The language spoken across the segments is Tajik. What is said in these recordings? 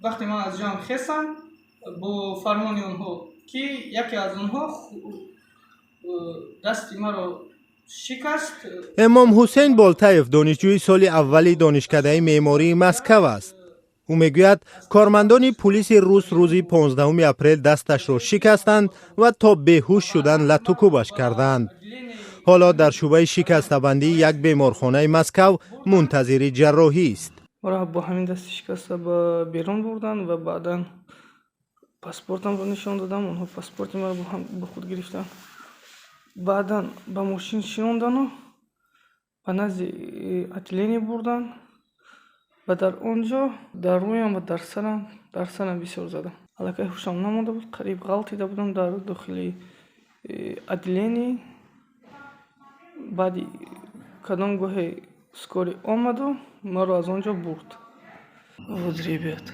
Вақте ман аз ҷоям хестам бо фармони онҳо, ки яке аз онҳо дасти маро шикаст. Эмом Ҳусейн Болтаев донишҷӯи соли аввали донишкадаи меъмории Москав аст. Ӯ мегӯяд, кормандони пулиси рус рӯзи 15 апрел дасташро шикастанд ва то беҳуш шудан латукӯбаш карданд. Ҳоло дар шӯъбаи шикастабандии як беморхонаи Москав мунтазири ҷарроҳист. Маро бо ҳамин дасти шикаста ба берун бурданд ва баъдан паспортамро нишон додам. Онҳо паспорти маро бо худ гирифтанд. Баъдан ба мошин шинондану ба назди отделение бурданд ва дар он ҷо дар рӯям ва дар сарам бисёр заданд. Аллакай ҳушам намонда буд, қариб ғалтида будам дар дохили отделение. Баъди кадом гоҳе скорый омаду маро аз он ҷо бурд. Вот, ребят,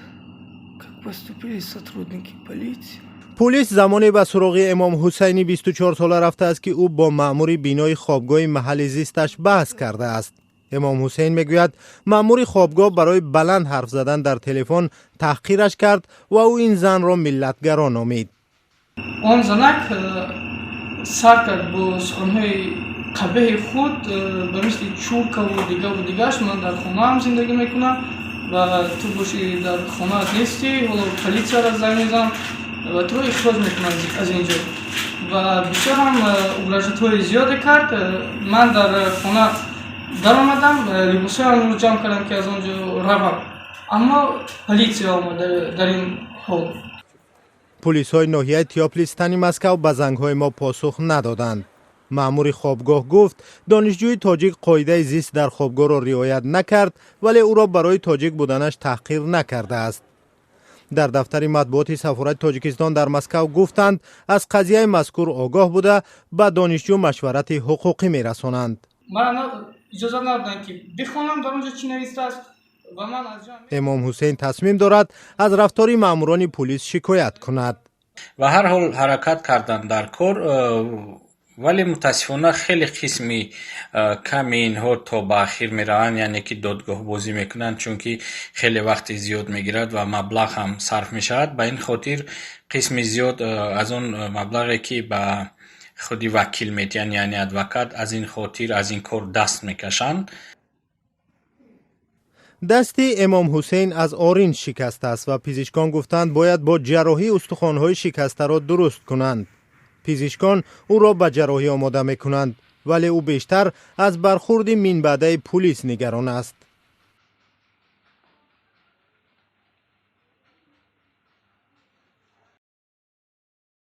как поступили сотрудники полиции. Пулис замоне ба суроғи Эмом Ҳусайни 24сола рафтааст, ки ӯ бо маъмури бинои хобгоҳи маҳалли зисташ баҳс кардааст. Эмом Ҳусейн мегӯяд, маъмури хобгоҳ барои баланд ҳарф задан дар телефон таҳқираш кард ва ӯ ин занро миллатгаро номид. Он занак сар кард бо суханҳои қабеҳи худ, ба мисли чуркаву дигаву дигааш: «Ман дар хонаам зиндагӣ мекунам ва ту бошӣ дар хонаат нестӣ. Ҳоло полисияро занг мезанам ва туро ихроҷ мекунам аз ин ҷо». Ва бисёр ҳам угрожать ҳои зиёде кард. Ман дар хона даромадам, либосҳоямро ҷамъ кардам, ки аз он ҷо равам, аммо полисия омад дар ин ҳол. Пулисҳои ноҳияи Тёплый Стани Москав ба зангҳои мо посух надоданд. Маъмури хобгоҳ гуфт, донишҷӯи тоҷик қоидаи зист дар хобгоҳро риоят накард, вале ӯро барои тоҷик буданаш таҳқир накардааст. Дар дафтари матбуоти сафорати Тоҷикистон дар Москав гуфтанд, аз қазияи мазкур огоҳ буда, ба донишҷӯ машварати ҳуқуқӣ мерасонанд. Мара иҷозат надоданд, ки бихонам, дар он ҷо чӣ навистааст. Ва ман аз Эмом Ҳусейн тасмим дорад, аз рафтори маъмурони пулис шикоят кунад. Ва ҳар ҳол ҳаракат карданд дар кор, вале мутаассифона хеле қисми ками инҳо то ба ахир мераванд, яъне ки додгоҳбозӣ мекунанд, чунки хеле вақти зиёд мегирад ва маблағ ҳам сарф мешавад. Ба ин хотир қисми зиёд аз он маблағе, ки ба худи вакил медиҳанд, яъне адвокат, аз ин хотир аз ин кор даст мекашанд. Дасти Эмом Ҳусейн аз оринҷ шикастааст ва пизишкон гуфтанд, бояд бо ҷарроҳӣ устухонҳои шикастаро дуруст кунанд. Пизишкон ӯро ба ҷарроҳӣ омода мекунанд, вале ӯ бештар аз бархурди минбаъдаи пулис нигарон аст.